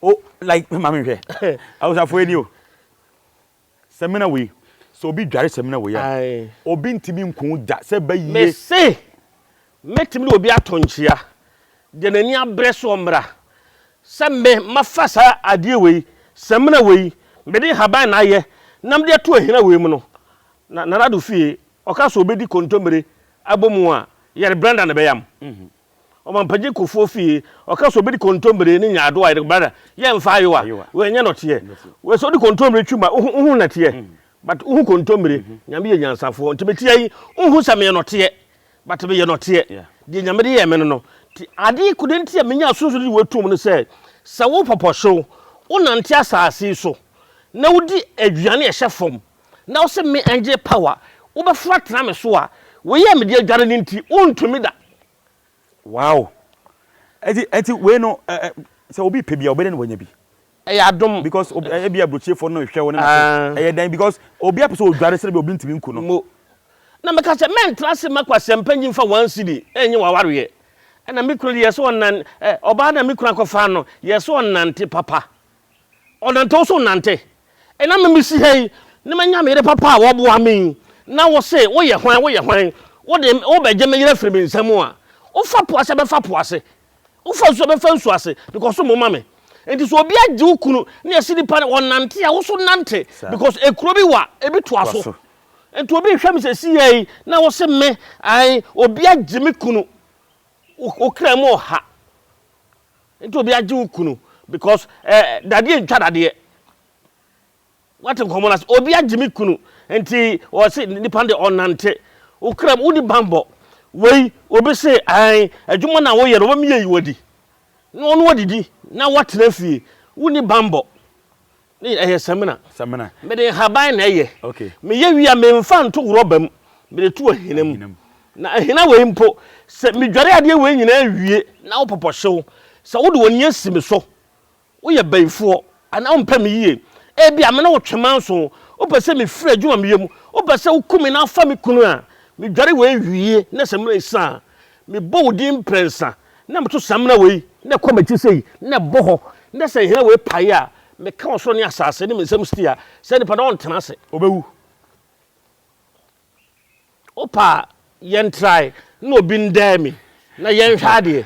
O like maame hwɛ. Awusafo eni o. Samina wei, sɛ obi dware samina wei a, obi ntumi nko da sɛ bɛyie. Mese, mɛtumi de obi ato nkyea, deɛ n'ani abrɛ so ɔmmra, sɛ me mafa saa adeɛ wei, samina wei, mede nhaban na ayɛ, na mede ato ahina wei mu no, na Nana Addo fie, ɔka sɛ ɔbɛdi kontommire abɔ mu a, yɛde blender na ɛbɛyam. Ɔmampagye Kofoɔ fie, ɔka sɛ obɛdi kontommire ne nyaadoa a yɛde brada, yɛmfa ayowa, wei ɛnyɛ nɔteɛ. Wei sɛ wode kontommire twi ma wohu wohu nɛteɛ, but wohu kontommire, Nyame yɛ nyansafoɔ, nti meteɛ yi, wonhu sɛ meyɛ nɔteɛ, but meyɛ nɔteɛ, deɛ Nyame de yɛɛ me no no. Nti adeɛ ko deɛ nti a menyaa sunsum de wei toom ne sɛ, sɛ wo pɔpɔhyew, wonante asaase yi so, na wodi aduane a ɛhyɛ fam, na wose me ɛngye power, wobɛforo atena me so a, wei a mede adware no nti, wontumi da. Wow! Ɛnti, ɛnti wei no, ɛ, ɛ, sɛ obi pɛ bi a, ɔbɛdɛn na wanya bi? Ɛyɛ adom. Because obi, ebi aburokyefoɔ no hwɛ wo ne na ɛyɛ dɛn because obi apɛ sɛ odware sɛ bi obi ntumi nku no. Mo. Na meka sɛ mɛntra ase mma kwasiampa nyi mfa 1 cedi ɛnyɛ w'awareɛ. Ɛna me kunu de yɛ sɛ ɔnan, ɛ, ɔbaa no a me kunu akɔfa no, yɛ sɛ ɔnante papa. Ɔnante wo so nnante. Ɛna me mesi ha yi na manya me yere papa a wɔboa me yi na wo se woyɛ hwan woyɛ hwan wode wobɛgye me yere afiri me nsa mu a wofa po ase bɛfa po ase wofa nsu bɛfa nsu ase because mo ma me nti sɛ obi agye wo kunu na yɛsi nipa no ɔnante a wo so nante because ekuro bi wa ebi toa so nti obi hwɛ me sɛ si yɛ yi na wo se me ae obi agye me kunu wo kra mu ɔha. Nti obi agye wo kunu because eh, dadeɛ ntwa dadeɛ. Wate nkɔmmɔ no ase. Obi agye me kunu nti ɔse nipa no deɛ ɔnante. Wo kra mu wodi banbɔ. Wei obi se ae adwuma no a woyɛ no wɔbɛma yɛyi wo adi. Na ɔno adidi na woatena fie. Wonni banbɔ. Ne ɛyɛ samina. Samina. Mede nhaban na ɛyɛ. Okay. Meyɛ wie a memfa nto rɔba mu. Mede to ahina mu. Na ahina wei mpo, sɛ medware adeɛ wei nyinaa wie na wo pɔpɔhyew, sɛ wode w'ani asi me so, woyɛ bayifoɔ anaa wompɛ me yie, ebia me ne wo twe manso, wopɛ sɛ mefiri adwuma a meyɛ mu, wopɛ sɛ woku me na wofa me kunu a, medware wei wie na samina yi sa a, mebɔ wo din mprɛnsa na meto samina wei na ɛkɔ m'akyi sei na ɛbɔ hɔ na sɛ nhina wei pae a, meka ɔsoro ne asase ne me nsam siti a, saa nipa no ɔntena ase. Ɔbɛwu. Wopɛ a yɛntrae na obi ndaa mi na yɛnhwɛ adeɛ.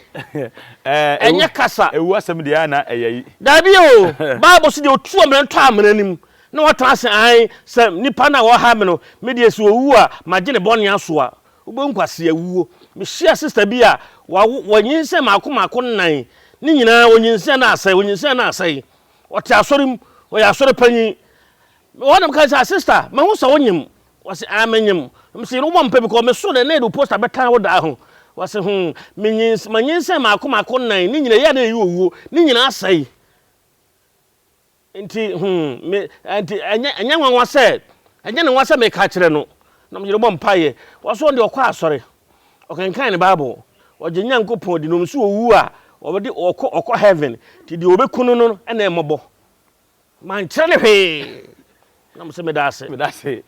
Ɛnyɛ kasa. Ewu asɛm deɛ na ɛyɛ yi. Daabi o, Bible so deɛ otu amena tɔ amena no mu na watena ase ae sɛ nipa no a ɔha me no, me deɛ sɛ owu a magye ne bɔne asoa. Wobɛhu nkwasea wuo. Mehyia sister bi a wawo wanyinsɛn mako mako nnan ne nyinaa onyinsɛn na asɛe onyinsɛn na asɛe. Ɔte asɔre mu, ɔyɛ asɔre panyin. Mewɔ hɔ na meka sɛ sister mahu sɛ wonyem. Wɔse ah menyem. Mese yere wobɔ mpa because meso dɛ na yɛde wo poster bɛtan wo daa ho. Wɔse hmm menyins manyinsɛn mako mako nnan ne nyinaa ɛyɛ a na ɛyɛ owuo ne nyinaa asɛe. Nti hmm me nti ɛnyɛ ɛnyɛ nwanwa sɛ ɛnyɛ ne nwanwa sɛ meka kyerɛ no na me yere bɔ mpaeɛ. Wɔse ɔno deɛ ɔkɔ asɔre ɔkenkan ne bible ɔgye Nyankopɔn di na ɔnim sɛ owu a ɔbɛde ɔkɔ ɔkɔ heaven nti deɛ ɔbɛku no no ɛna ɛmmɔbɔ. Mankyerɛ no hwee na mo sɛ meda ase. Meda ase.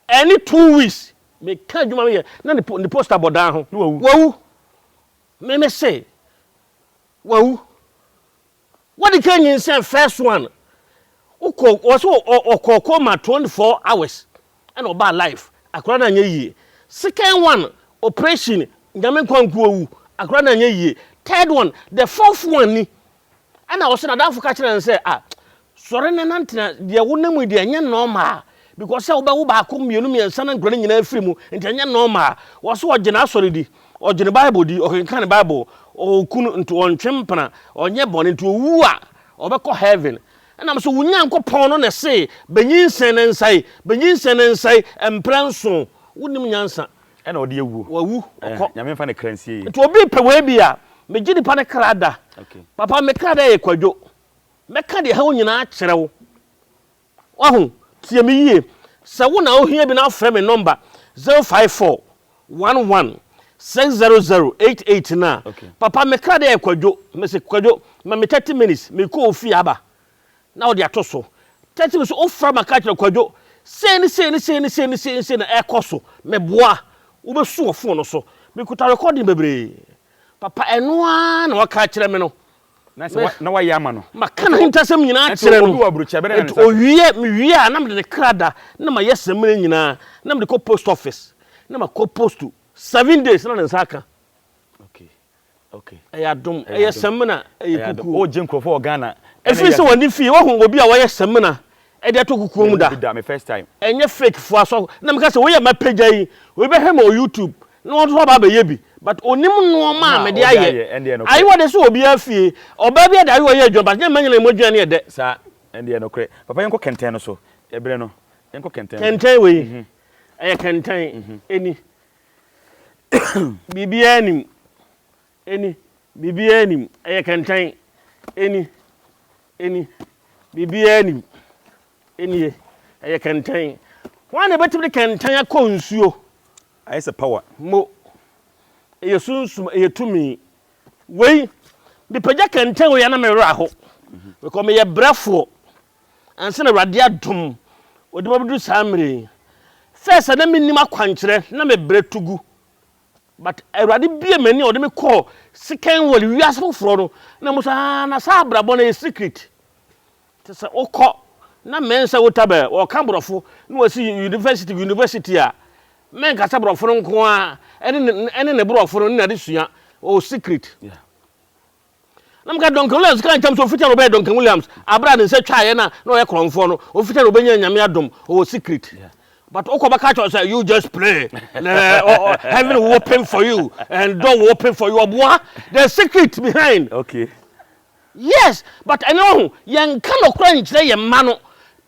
Ɛne 2 weeks meka adwuma meyɛ na ne ne poster bɔ dan ho. Ne wawu. Wawu. Me me se wawu. Wɔde ka nyinsɛn first one. Wokɔ wɔsɛ ɔkɔ coma 24 hours ɛna ɔbaa life. Akora no anyɛ yie. Second one, operation Nyame nkwa nko owu. Akora no anyɛ yie. Third one, the fourth one ni. Ɛna ɔsɛ n'adamfo ka kyerɛ no sɛ ah sɔre na nantena deɛ wonam yi deɛ ɛnyɛ normal because sɛ wobɛwo baako mmienu mmiɛnsa na nkura no nyinaa firi mu nti ɛnyɛ normal. Wɔsɛ ɔgye n'asɔre di, ɔgye ne bible di, ɔkenkan ne bible, ɔwɔ kunu nti ɔntwe mpena, ɔnyɛ bɔne nti owu a ɔbɛkɔ heaven. Ɛnam so wo Nyankopɔn no na ɛse bɛnyinsɛn ne nsa yi, bɛnyinsɛn ne nsa yi mprɛ nson. Wonim nyansa. Ɛna ɔde awuo. Wawu, ɔkɔ. Nyame mfa ne kra nsie yie. Nti obi pɛ wei bi a, megye nipa ne kra da. Papa me kra da yɛ kwadwo. Mɛka deɛ ɛha wo nyinaa akyerɛ wo. Wahu? Tie me yie. Sɛ wo na wohia bi na wofrɛ me nɔmba 054 11 600 88 no a, papa me kra da yɛ kwadwo. Mese kwadwo, ma me 30 minutes, mekɔ wo fie aba. Na wode ato so. 30 minutes, wofrɛ ma ka kyerɛ kwadwo, sei ne sei ne sei ne sei ne sei ne sei na ɛkɔ so. Meboa. Wobɛsu wɔ phone no so. Mekuta recording bebree. Papa ɛno ara na waka akyerɛ me no. Na sɛ na wayɛ ama no. Maka n'ahintasɛm nyinaa akyerɛ no. Obi wɔ aburokyire bɛdɛ na ne nsa. Owie mewie a na mede ne kra da na mayɛ samina nyinaa na mede kɔ post office na makɔ post 7 days na ne nsa aka. Okay. Okay. Ɛyɛ adom, ɛyɛ samina, ɛyɛ kukuo. O gye nkurɔfoɔ wɔ Ghana. Ɛfiri sɛ wɔne fie wɔhu obi a wɔyɛ samina ɛde ato kukuo mu da. Da me first time. Ɛnyɛ fake fo asɔ na meka sɛ woyɛ mapagya yi obi bɛhwɛ ma wɔ YouTube na wɔn nso aba abɛyɛ bi, but onim nneɛma a mede ayɛ. Ayewa de sɛ obiara fie ɔbaa bi de ayewa yɛ adwuma, but nyɛ mma nyina mu aduane yɛ dɛ. Saa ɛndeɛ nokorɛ. Papa, yɛnkɔ kɛntɛn no so. Ɛberɛ no, yɛnkɔ kɛntɛn no. Kɛntɛn wei ɛyɛ kɛntɛn ɛni biribiara nim, ɛni biribiara nim, ɛyɛ kɛntɛn ɛni biribiara nim, ɛnie ɛyɛ kɛntɛn. Wɔn na ɛbɛtumi de kɛntɛn akɔ nsuo. Ayɛ sɛ power. Mo ɛyɛ sunsum, ɛyɛ tumi. Wei mepagya kɛntɛn wei ana mewerɛ aho because meyɛ brɛfoɔ ansa na Awurade adom ɔde ma bɛduru saa mmerɛ yi. First a na mennim akwankyerɛ na mebrɛ tugu, but Awurade bie m'ani a ɔde me kɔɔ second world, wiase foforɔ no, na mo sɛ, ah, na saa abrabɔ no yɛ secret. Te sɛ wokɔ na mɛnsa wotabɛ wɔka borɔfo na wɔsi university university a, mɛnkasa borɔfo no nko a ɛne ne borɔfo no ne nade sua ɔwɔ secret. Na meka Duncan Williams ka nkyɛm sɛ ofita na ɔbɛyɛ Duncan Williams abere a ne nsa twaeɛ na ɔyɛ korɔmfoɔ no, ofita na ɔbɛnya Nyame adom, ɔwɔ secret. But wokɔ bɛka kyerɛ sɛ you just pray na heaven will open for you and door will open for you. Ɔboa, the secret behind. Yes, but ɛne ɔho yɛnka nɔkora nkyerɛ yɛn mma no.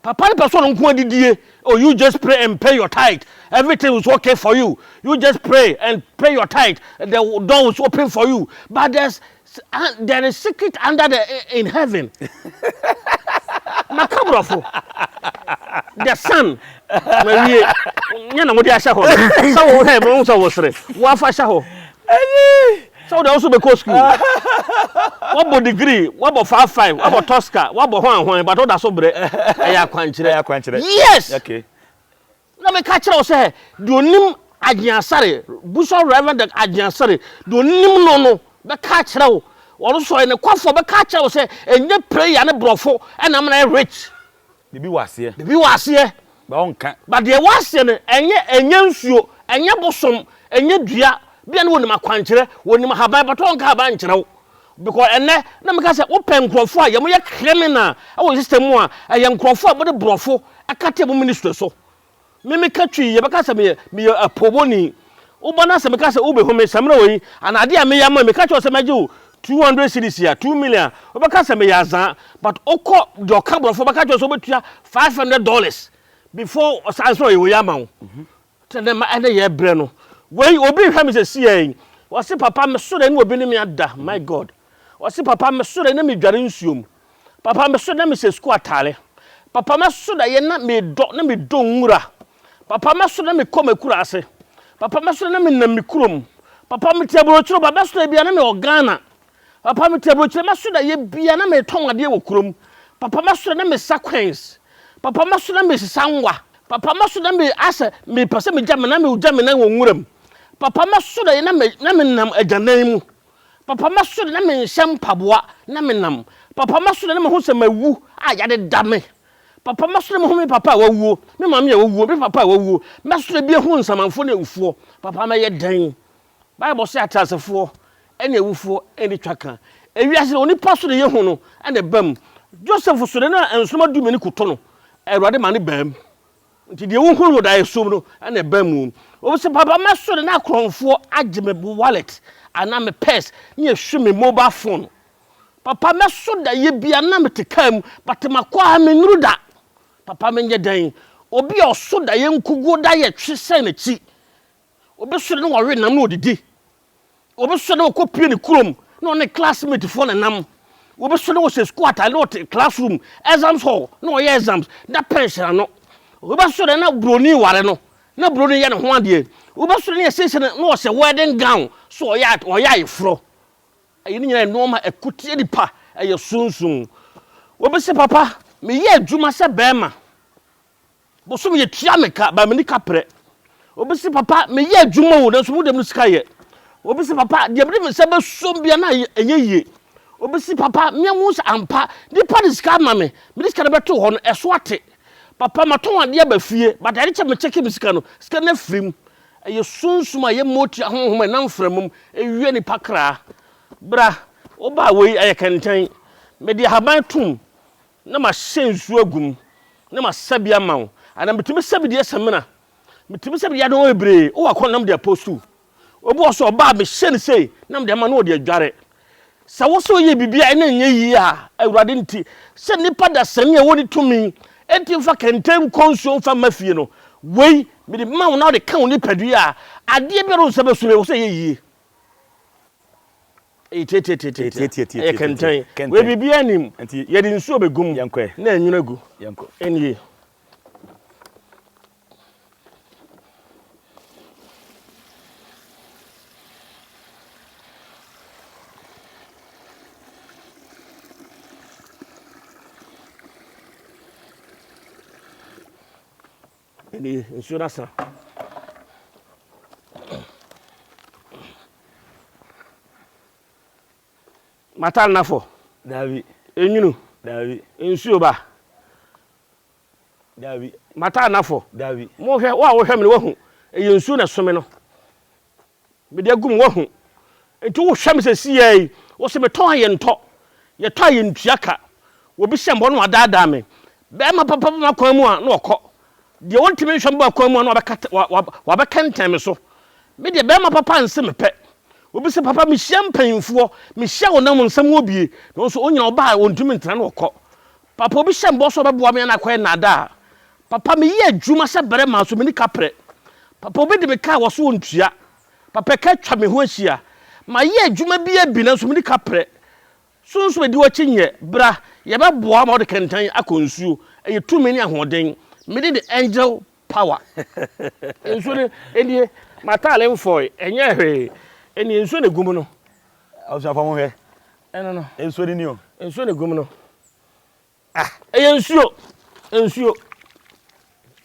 Papa no pɛ sɛ ɔno nko adidie. Oh, you just pray and pay your tithe, everything is okay for you. You just pray and pay your tithe, the door is open for you. But there is secret under the in heaven. Maka borɔfo the sun ma wie nyɛ na mode ahyɛ hɔ no sɛ wo hɛ mo sɛ wo sere woafa hyɛ hɔ sɛ wode wo so bɛkɔ school, wabɔ degree, wabɔ five five, wabɔ tosca, wabɔ hwan hwan, but woda so brɛ. Ɛyɛ akwankyerɛ. Ɛyɛ akwankyerɛ. Yes. Na meka kyerɛ wo sɛ deɛ onim Agyeasare, Bishop Reverend Agyeasare, deɛ onim no bɛka kyerɛ wo, ɔno nso ɔyɛ ne kwafoɔ, bɛka kyerɛ wo sɛ ɛnyɛ prayer ne borɔfo ɛna amena yɛ rich. Biribi wɔ aseɛ. Biribi wɔ aseɛ. Ba ɔnka. But deɛ ɛwɔ aseɛ no, ɛnyɛ nsuo, ɛnyɛ bosom, ɛnyɛ dua bia ne wɔnim akwankyerɛ, wɔnim ahaban, but ɔnka ahaban nkyerɛ wo. Because ɛnɛ na meka sɛ wopɛ nkurɔfoɔ a yɛmo yɛ criminal ɛwɔ system mu a, ɛyɛ nkurɔfoɔ a wɔde borɔfo ɛkate mo ministry so. Me meka twi, yɛbɛka sɛ meyɛ apobɔni. Woba na sɛ meka sɛ wobɛhu me samina wɔ yi ana adeɛ a meyɛ ama, meka kyerɛ wo sɛ mɛgye wo 200 cedis a, 2 million, wobɛka sɛ meyɛ azaa. But wokɔ deɛ ɔka borɔfo, wobɛka kyerɛ sɛ wobɛtua $500 before ɔsan sɛ ɔyɛ wei ama wo. Sɛ dɛ ma ɛnɛ yɛ brɛ no wei, obi hwɛ me sɛ siɛ yi, wɔse papa me so dɛ ne obi ne me ada. My God, wɔse papa me so dɛ ne me dware nsuom, papa me so dɛ me hyɛ sukuu ataare, papa me so dɛ yɛ na me dɔ na me dɔ nwura, papa me so dɛ me kɔ m'akura ase, papa me so dɛ na me nam me kurom, papa me te aburokyerɛ ba bɛ so dɛ bia na me wɔ Ghana, papa me te aburokyerɛ mɛ so dɛ yɛ bia na me tɔn adeɛ wɔ kurom, papa mɛ so dɛ na me sa coins, papa mɛ so dɛ me sisa nwa, papa mɛ so dɛ me asɛ me pɛ sɛ me gya me na me gya me nan wɔ nwura mu, papa mɛ so dɛ na me nam agyanan mu, papa mɛ so dɛ na me nhyɛ mpaboa na me nam, papa mɛ so dɛ na me ho sɛ mawu a yɛde da me, papa mɛ so dɛ me ho me papa a wawuo, me maame a wawuo, me papa a wawuo, mɛ so dɛ bi ehu nsamanfoɔ ne awufoɔ. Papa, mɛyɛ dɛn? Bible sɛ ateasefoɔ ne awufoɔ ɛne twa ka. Ewiase no onipa so de yɛ hu no ɛna ɛba mu. Joseph so de na nsoroma 12 koto no, Awurade ma ne baa mu. Nti deɛ wohu no wɔ daeɛsom no ɛna ɛba mu. Obi sɛ papa mɛso de na akorɔmfoɔ agye me wallet anaa me purse ne yɛhwɛ me mobile phone. Papa, mɛso da yɛ bia na mete kaa mu, but makɔ a mennuru da. Papa, menyɛ dɛn? Obi a ɔso da yɛ nkuguo da yɛ twe sɛn n'akyi. Obi so na wɔwe nam na odidi. Obi so na ɔkɔpie ne kurom na ɔne classmate foɔ nenam. Obi so na ɔhyɛ sukuu ataade na ɔte classroom, exams hall na ɔyɛ exams na pen hyɛ n'ano. Obi so na buroni ware no na buroni yɛ ne ho adeɛ. Obi so na yɛsiesie no na ɔhyɛ wedding gown so ɔyɛ ayeforɔ. Ɛyi ne nyinaa yɛ nneɛma a ɛko tia nipa, ɛyɛ sunsun. Obi sɛ papa meyɛ adwuma sɛ bɛrima, bosom yɛ tua me ka ba me ni kaprɛ. Obi sɛ papa meyɛ adwuma o, nanso mu dɛm no sika yɛ. Obi sɛ papa deɛ mede me nsa bɛsom bia na ɛnyɛ yie. Obi se, Papa, me ahu sɛ ampa nipa de sika ama me, mede sika no bɛtoo hɔ no, ɛso ate. Papa, matɔn adeɛ aba fie, but ade kyɛ mekyɛke me sika no, sika no afiri mu. Ɛyɛ sunsum a ɛyɛ motia honhom a ɛnam mframa mu ɛwia nipa kra. Bra, woba a wei ɛyɛ kɛntɛn. Mede ahaban tom na mahyɛ nsuo agu mu na masa bi ama wo. Anaa metumi sa bi de yɛ samina. Metumi sa bi de yɛ adeɛ bebree. Wowɔ akɔnnɔ na mede apostu. Obi wɔ so ɔba a mehyɛ no sei na mede ama no ɔde adware. Sɛ wo sɛ woyɛ biribi a ɛna nyɛ yie a, Awurade nti, sɛ nnipa dasani a wɔnni tumi nti mfa kɛntɛn nkɔ nsuo mfa mma fie no, wei mede ma wo na wode ka wo nipadua a, adeɛ biara wo nsa bɛso no, ɛwɔ sɛ ɛyɛ yie. Ɛyɛ tiatiatiatia, ɛyɛ kɛntɛn. Wei biribiara nnim, yɛde nsuo bɛgu mu na ɛnwunu agu. Ɛnie. Ɛnni nsuo no asa. M'atare no afɔ. Daabi. Enwunu. Daabi. Nsuo ba. Daabi. M'atare no afɔ. Daabi. Mohwɛ, wo a wohwɛ me no woahu. Ɛyɛ nsuo na ɛso me no. Mede agu mu, woahu. Nti wohwɛ me sɛsiaa yi, wo se metɔn a yɛntɔ, yɛtɔ a yɛntua ka. Obi hyɛ mbɔ na wadaadaa me. Bɛrima papa ba m'akwan mu a, na ɔkɔ. Deɛ ɔntumi nhwɛ me ba kwan mu a, na wabɛkɛntɛn me so. Me deɛ bɛrima papa nse me pɛ. Obi se papa mehyia mpanyinfoɔ, mehyia wɔn nam nsɛm wɔ bie, nanso ɔnyina ɔba a ɔntumi ntena na ɔkɔ. Papa obi hyɛ mbɔ sɛ ɔbɛboa me a na akɔyɛ nnaadaa. Papa meyɛ adwuma sɛ barima nso menni kaprɛ. Papa obi de me kaa wɔ so ɔntua. Papa ɛka atwa me ho ahyia. Mayɛ adwuma biara bi nanso menni kaprɛ. Sunsum edi w'akyi nyɛ. Bra, yɛbɛboa wo ma wode kɛntɛn akɔ nsuo. Ɛyɛ tumi ne ahoɔden. Mede de angel power. Nsuo no nie, m'ataale mfɔe, ɛnyɛɛ hwee. Ɛnie nsuo na ɛgu mu no. Abusuafo mo hwɛ. Ɛno no. Nsuo no ni o. Nsuo na ɛgu mu no. Ah, ɛyɛ nsuo. Nsuo.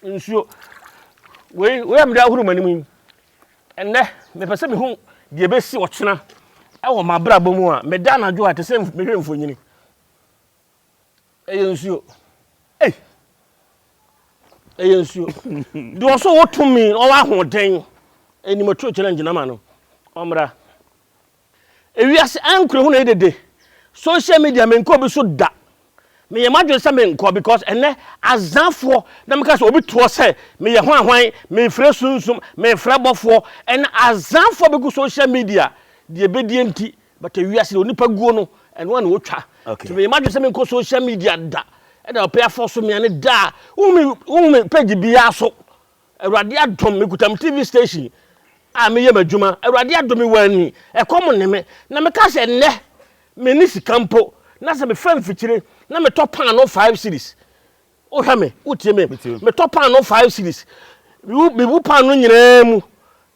Nsuo. Wei, wei a mede ahoro m'anim yi. Ɛnnɛ, mepɛ sɛ mehu deɛ ɛbɛsi ɔkyena ɛwɔ m'abrabɔ mu a, meda anadwo a ɛte sɛ mehwɛ mfonyini. Ɛyɛ nsuo. Ei! Ɛyɛ nsuo. Deɛ ɔso wɔ tumi, ɔwɔ ahoɔden, ɛnim aturo challenge na ma no. Ɔmmra. Ewiase ankura hu na ɛyɛ dede. Social media menkɔ obi so da. Meyɛ m'adwene sɛ menkɔ because ɛnɛ azafoɔ na meka sɛ obi toɔ sɛ meyɛ hwan hwan, mefrɛ sunsum, mefrɛ bɔfoɔ. Ɛnɛ azafoɔ bɛgu social media deɛ ɛbɛdie nti but ewiase deɛ onipa guo no ɛno ara na wɔtwa. Okay. Nti meyɛ m'adwene sɛ menkɔ social media da. Ɛna ɔpɛ afɔ so mea ne da a wohu me wohu me page biara so. Awurade adom mekuta me TV station a meyɛ m'adwuma. Awurade adom me wɔ ani, ɛkɔm nne me. Na meka sɛ nnɛ menni sika mpo na sɛ mefa mfikyire na metɔ paanoo five cedis. Wohwɛ me, wotie me. Metɔ paanoo five cedis. Mebu paanoo nyinaa mu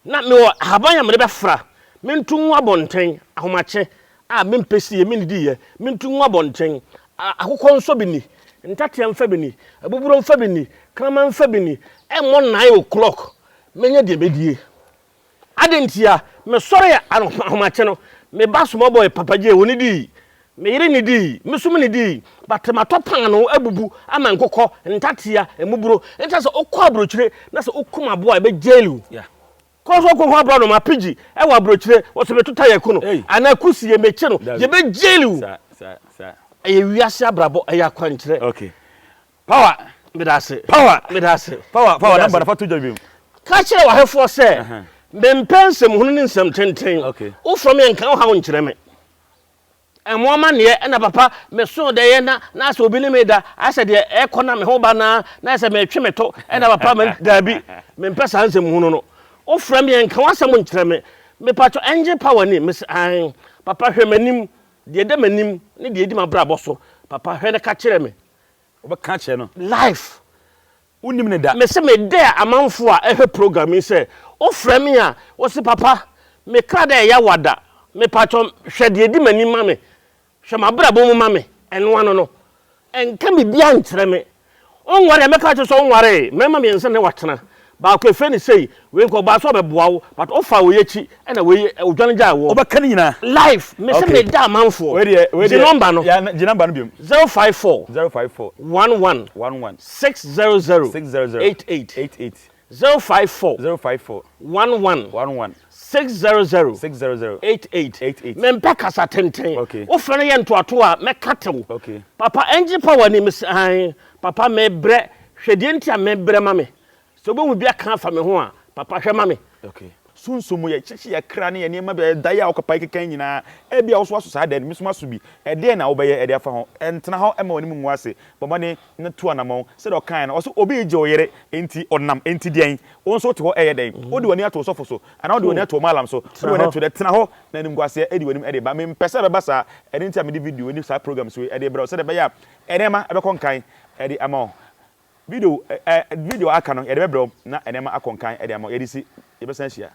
na mewɔ ahaban a mede bɛfra. Mento ngu abɔnten ahomakye a mempɛ sie, mennidiiɛ. Mento ngu abɔnten. Akokɔ nsɔ bi nni, ntatea mfa bi nni, abuburo mfa bi nni, kraman mfa bi nni. Ɛmmɔ nine o'clock, mɛnya deɛ mɛdie. Adɛn ntia? Mesɔree ahomakye no, me ba small boy Papa Jay, ɔnnidii, me yere nnidii, me nso mennidii, but matɔ paanoo abubu ama nkokɔ, ntatea, mmuburo. Nti sɛ wokɔ aburokyire na sɛ wokum aboa a, ɛbɛ jail wo. Yeah. Kɔ so kɔ hɔ aborɔnoma piggy wɔ aburokyire wɔsɛ meto taya ku no anaa kusie mekye no yɛbɛ jail wo. Ɛyɛ wiase abrabɔ ɛyɛ akwankyerɛ. Okay. Power. Meda ase. Power. Meda ase. Power power number na fa to dwa bi mu. Ka kyerɛ w'ahwɛfoɔ sɛ mempɛ nsɛmhunu ne nsɛm tenten. Okay. Wofrɛ me a nka wo haw nkyerɛ me. Ɛmo amaneɛ ɛna papa me so dɛyɛ na na asɛ obi ne me da asɛ deɛ ɛkɔ na me ho ba na na asɛ metwe me to ɛna papa me daabi mempɛ saa nsɛm hunu no wofrɛ me nka w'asɛm nkyerɛ me mepatwɔ ɛngye power ni mese ae papa hwɛ m'anim deɛ ɛda m'anim ne deɛ ɛdi m'abrabɔ so papa hwɛ na ka kyerɛ me Wobɛka akyerɛ no. Life Wonnim no da. Mese me dɛ amanfoɔ a ɛhwɛ program yi sɛ wo frɛ me a wo se papa me kra dɛ ɛya wada mepakyɛw hwɛ deɛ ɛdi m'anim ma me hwɛ m'abrabɔ mu ma me ɛno ano no ɛnka biribiara nkyerɛ me wo nware a mɛka akyerɛ sɛ wo nwaree mmarima mmiɛnsa ne watena Baako efrɛ no sei, wei nka ɔbaa sɛ ɔbɛboa wo but ɔfaa wei akyi ɛna wei odwane gyae woɔ. Wobɛka ne nyinaa. Life, mese Okay. meda amanfoɔ. Wei deɛ, wei Gye deɛ. number no. Ya, gye number no biom. 054 054 11 11 600 600 88 88 054 054 11 11 600 600 88 88. Mempɛ kasa tenten. Okay. Wofrɛ no yɛ ntoatoa a, mɛka tew. Okay. Papa engine power ni mese ae. Papa mebrɛ, hwɛ deɛ nti a mebrɛ ma me. Sɛ wobɛhu bi aka afa me ho a, papa hwɛ ma me. Okay. Sunsum mu, yɛkyekye yɛn kra ne yɛn nneɛma bi a daeɛ a wokɔpae keka nyinaa, ebia wo nso woaso saa daeɛ no, me nso maso bi. Ɛdeɛn na wobɛyɛ de afa ho? Ntena hɔ mma w'anim ngu ase. Bɔ mmɔden na tu anammɔn. Sɛdeɛ ɔkaeɛ no, ɔse obi regye wo yere, enti ɔnam, enti deɛn? Wo nso wote hɔ reyɛ dɛn? Wode w'ani ato wo sɔfo so, anaa wode w'ani ato wo mallam so? Wode w'ani ato dɛ? Tena hɔ na animguaseɛ adi w'anim de ba. Mempɛ sɛ ɛbɛba saa, ɛno nti a mede video ne saa programs wei de rebrɛ wo, sɛdeɛ ɛbɛyɛ a nneɛma bɛkɔ nkan de ama wo. Video, video a aka no, yɛde bɛbrɛ wo na nneɛma akɔ nkan de ama wo. Yɛde si, yɛbɛsan ahyia.